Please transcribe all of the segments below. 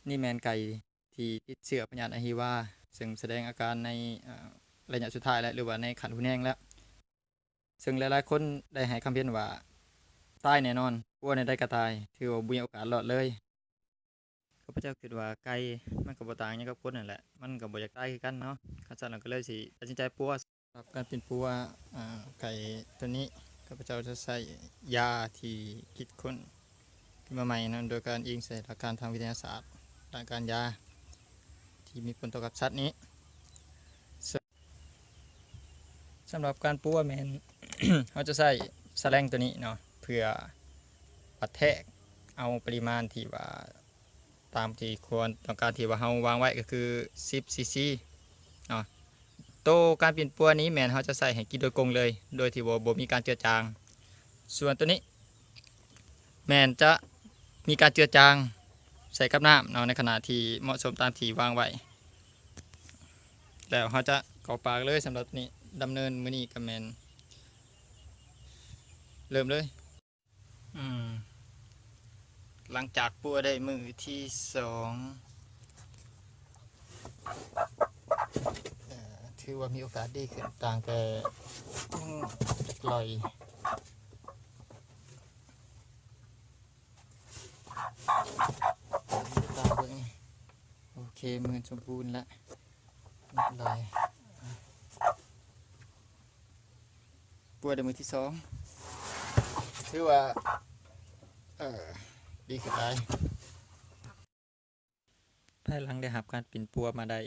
ນີ້ແມ່ນໄກ່ທີ່ຕິດເຊື້ອພະຍາດອະຫິວາ ເຊິ່ງສະແດງອາການໃນ ເອີ ໄລຍະສຸດທ້າຍແລ້ວ ຫຼືວ່າໃນຂັ້ນຮຸນແຮງແລ້ວ ເຊິ່ງຫຼາຍໆຄົນໄດ້ໃຫ້ຄຳເຫັນວ່າຕາຍແນ່ນອນ, ປົວແນວໃດກໍຕາຍ, ຖືວ່າບໍ່ມີໂອກາດລອດເລີຍ. ຂ້າພະເຈົ້າຄິດວ່າໄກ່ມັນກໍບໍ່ຕ່າງຫຍັງກັບຄົນນັ້ນແຫຼະ, ມັນກໍບໍ່ຢາກຕາຍຄືກັນເນາະ. ຄັນຊັ້ນເຮົາກໍເລີຍຊິຕັດສິນໃຈປົວ. ສຳລັບການປິ່ນປົວ ອາ ໄກ່ຕົວນີ້ ຂ້າພະເຈົ້າຈະໃຊ້ຢາທີ່ຄິດຄົ້ນຂຶ້ນມາໃໝ່ເນາະ ໂດຍການອີງໃສ່ຫຼັກຖານທາງວິທະຍາສາດ ດ້ານການຢາທີ່ມີຜົນຕໍ່ກັບສັດນີ້. ສ- ສຳລັບການປົວແມ່ນ ເຮົາຈະໃຊ້ສະແລັງຕົວນີ້ເນາະ ເພື່ອປະແທກເອົາປະລິມານທີ່ວ່າ ຕາມທີ່ຄວນຕ້ອງການທີ່ວ່າເຮົາວາງໄວ້ກໍຄືສິບຊີຊີເນາະ. ໂຕການປິ່ນປົວນີ້ແມ່ນເຮົາຈະໃສ່ໃຫ້ກິນໂດຍກົງເລີຍ ໂດຍທີ່ບໍ່ ບໍ່ມີການເຈືອຈາງ. ສ່ວນໂຕນີ້ແມ່ນຈະມີການເຈືອຈາງໃສ່ກັບນ້ຳເນາະ ໃນຂະນະທີ່ເໝາະສົມຕາມທີ່ວາງໄວ້. ແລ້ວເຮົາຈະເຂົ້າປາກເລີຍ. ສຳລັບນີ້ດຳເນີນມື້ນີ້ກໍແມ່ນເລີ່ມເລີຍ. ອືມ ຫຼັງຈາກປົວໄດ້ມື້ທີສອງ ເອີ ຖືວ່າມີໂອກາດດີຂຶ້ນ ຕ່າງແຕ່ຍັງຈັກໜ້ອຍ. ຕາເບິ່ງ ໂອເຄ ໝື່ນສົມບູນລະ ເລີຍ. ປົວໄດ້ມື້ທີສອງ ຖືວ່າ ເອີ ດີຂຶ້ນຫຼາຍ. ພາຍຫຼັງໄດ້ຮັບການປິ່ນປົວມາໄດ້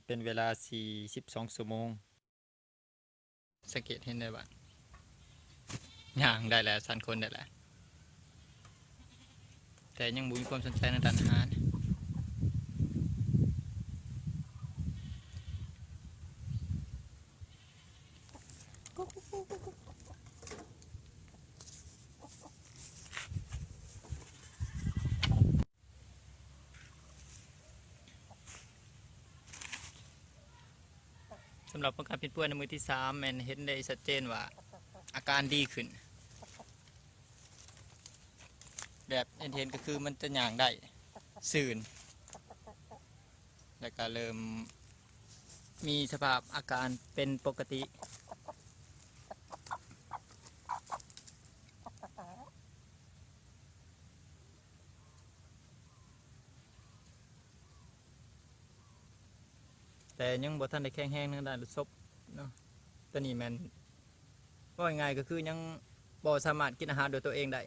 ເປັນເວລາສີ່ສິບສອງຊົ່ວໂມງ ສັງເກດເຫັນໄດ້ວ່າຍ່າງໄດ້ແລ້ວ ສັ່ນຂົນໄດ້ແລ້ວ. ແຕ່ຍັງບໍ່ມີຄວາມສົນໃຈໃນດ້ານອາຫານ. ສຳລັບຜົນການປິ່ນປົວໃນມື້ທີສາມ ແມ່ນເຫັນໄດ້ຊັດເຈນວ່າອາການດີຂຶ້ນ. ແບບເຫັນໆ ກໍຄືມັນຈະຍ່າງໄດ້ຊື່ນ ແລ້ວກໍເລີ່ມມີສະພາບອາການເປັນປົກກະຕິ. ແຕ່ຍັງບໍ່ທັນໄດ້ແຂງແຮງທາງດ້ານລົດສົບເນາະ. ຕອນນີ້ແມ່ນ ເວົ້າງ່າຍໆ ກໍຄືຍັງບໍ່ສາມາດກິນອາຫານດ້ວຍຕົວເອງໄດ້.